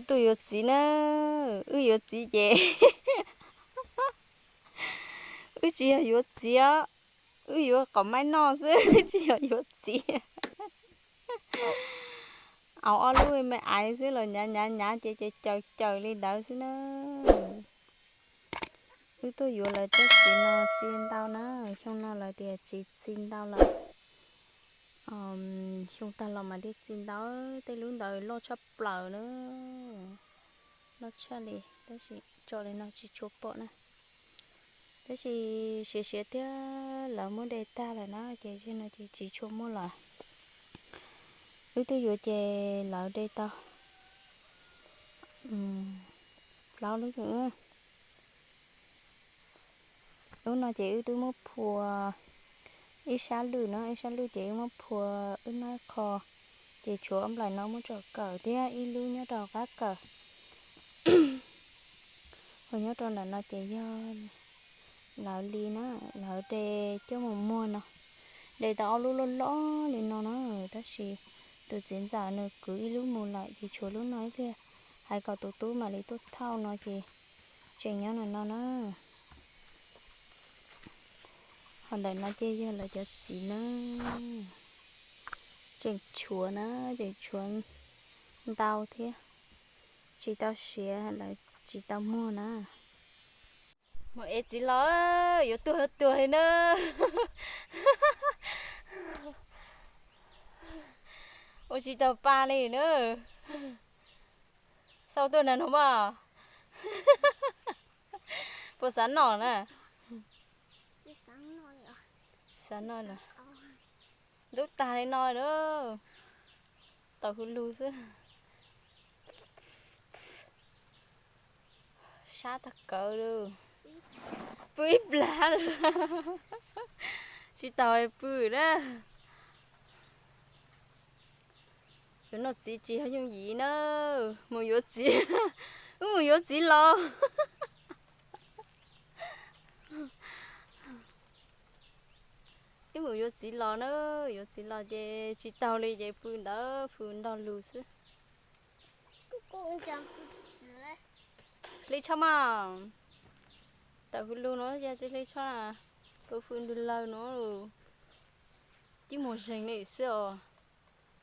Tus yuav txiv na, wb yuav txiv ces wb tsis yog yuav txiv os, wb yuav qos maib noj xwb, tsis yog yuav txiv. Au ob lub me aiv xwb los nyav nyav nyav ces ces caws caws li ntawd xwb na. Wb tuaj yuav lawv tej txiv no txi ntau na, xyoo no lawv tias tsis txi ntau lawm. Xyoo tag los mas thiaj txi ntau, tej lub ntawd loj tshaj plaws na. Loj tshaj li, tab sis tso li no tsis tshua pom na. Tab sis siav siav thiab lawv muab de tag lawm na ces zaum no ces tsis tshua muaj lawm. Wb twb yuav ces lawv de tau plaub lub. Lub no ces wb twb muab phua ib sab lwj no, ib sab lwj ces wb muab phua wb nab qho, ces tshuav ob nplaim no muab tso kawm thiab ib lub nyob rau qab kawm. Ho nyob rau ntawm no ces yog lawv li na, lawv de coj mus muag no, de tau ob lub loj loj li no na, tab sis tus txiv ntxawm nws kwv ib lub mus lawm ces tshuav lub no ib pliag, hais kom tus tub mam li tuaj thauj no ces tseem nyob no no na. Ho ntawm no ces yog lawv cov txiv na, tseem tshuav na, tseem tshuav ntau thiab, tsis tau siav lawv tsis tau muag na. Mus ev txiv los, yuav tuag tuag li na. Ua tsis tau pa li na. Xauj tuaj na no mas. Puas xav noj na? Xav noj lawm. Ntub tag li no lawm. Tau hwj lug xwb. Sab tag kawg li. Pw ib plag lawm. Tsis tau pw na. Yuav noj txiv tsis yog yooj yim na. Mus yuav txiv, wb mus yuav txiv los. Wb mus yuav txiv los na, yuav txiv los ces tsis taug li ces pw ntawd pw nrog lus xwb. Hlib tshob mas, tawm hwj lug no yog tsis hlib tshob, pw pw ntug lawg no, cib mus zeeg li xwb os.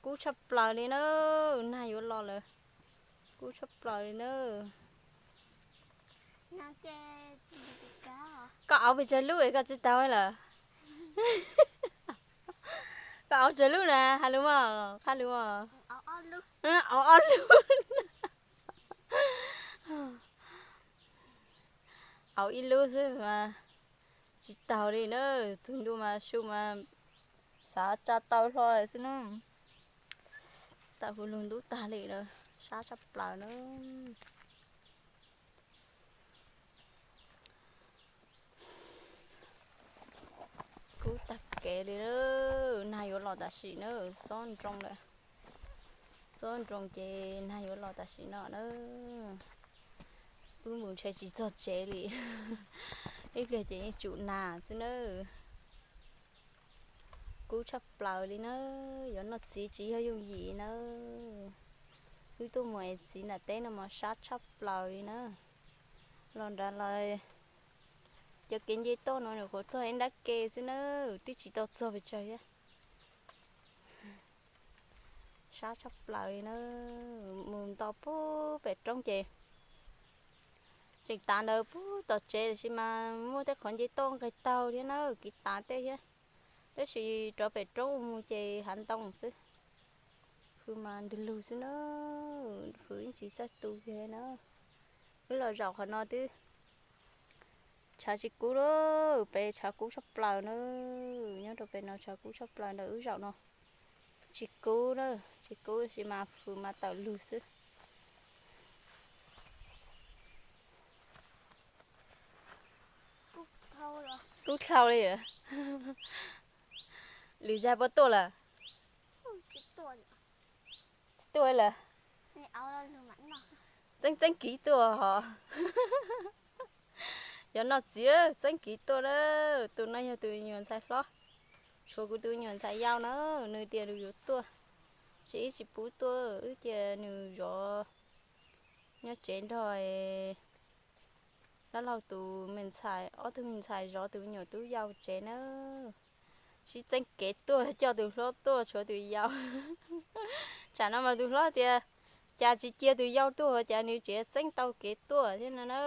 Kub tshaj plaws li na, nag yuav los lawm, kub tshaj plaws li na. Koj auv pes tsawg lub es koj tsis taug lawm? Koj auv tsawg lub na, hais lus mas, qha lus mas. Auv ob lub. Auv ib lub xwb mas tsis taug li na, tug ntuj mas su mas xav tsa tau hlo xwb na. Tawm hwj lug ntub tag li lawm, sab tshaj plaws na. Kub tag kev li na, nag yuav los tam sim na, xob nroo lawm. Xob nroo ces nag yuav los tam sim no na. Wb mus ntshe tsis txog tsev li, ib pliag ces yeej tsum nag xwb na. Kub tshaj plaws li na, yuav noj txiv tsis yog yooj yim na. Wb tuaj mus ev txiv nram teb no mas sab tshaj plaws li na. Los nrad los cov kev nce toj no nyuam qhuav txog ib nrab ke xwb na, twb tsis tau txog pes tsawg thiab. Sab tshaj plaws li na, mus nto puag pem roob ces tseem tav ntawd puag tom tsev tiam sis mas muaj tej qhov nce toj nqis taug thiab na, kiv tav tej thiab. Tab sis rov pem roob mus ces hav ntoo xwb. Hws mas ntws lug xwb na, hws yeej tsis txawj tu kiag na. Wb los zaum qhov no twb tshav tsis kub lawm, pem tshav kub tshaj plaws na. Nyob rau pem no tshav kub tshaj plaws, ntawm wb zaum no tsis kub na, tsis kub tab sis mas hws mas tawm lug xwb. Kub dhau li. Lwm zag puas tuaj lawm? Tsis tuaj lawm. Txeeb txeeb kiv tuaj hos. Yuav noj txiv txeeb kiv tuaj na. Tus no yog tus nyuam ntxhais hlob, tshuav kuv tus nyuam ntxhais yau na, nws tias nws yuav tuaj, tsis ib tsis pub tuaj, wb tias nws zov Nyob tsev nrog dab laug tus me ntxhais, ob tug me ntxhais zov tus me nyuam tub yau tsev na. Sib txeeb kev tuaj, coj tus hlob tuaj tshuav tus yau. Tsam no mas tus hlob tias cas tsis cia tus yau tuaj, cas nws tseem txeeb tau kev tuaj thiab no na.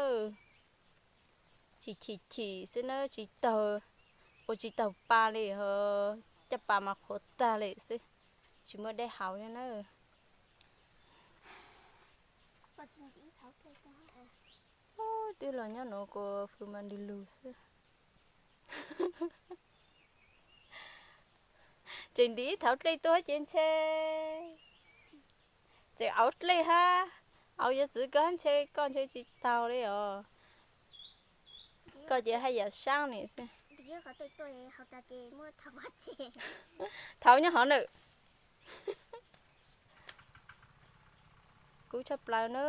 Chim chim chim xwb na, tsis taug, ua tsis taug pa li, coj pa mas qhuav tag li xwb, tsis muaj dej haus thiab na. Twb los nyob no kuv hws mas ntws lug xwb. Tseem ntim ib thauv dlej tuaj ces ntshe, tseem auv dlej hab, auv yuav txwv koj ntshe, koj ntshe tsis taug li os. Koj ces haj yam saab nim xwb. Thauv nyob hov nawb. Kub tshaj plaws na,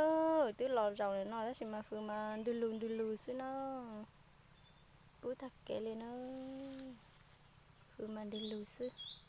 twb los zaum no tab sis mas hws mas ntws lug ntws lug xwb na. Kub tag kev li na, hws mas ntws lug xwb.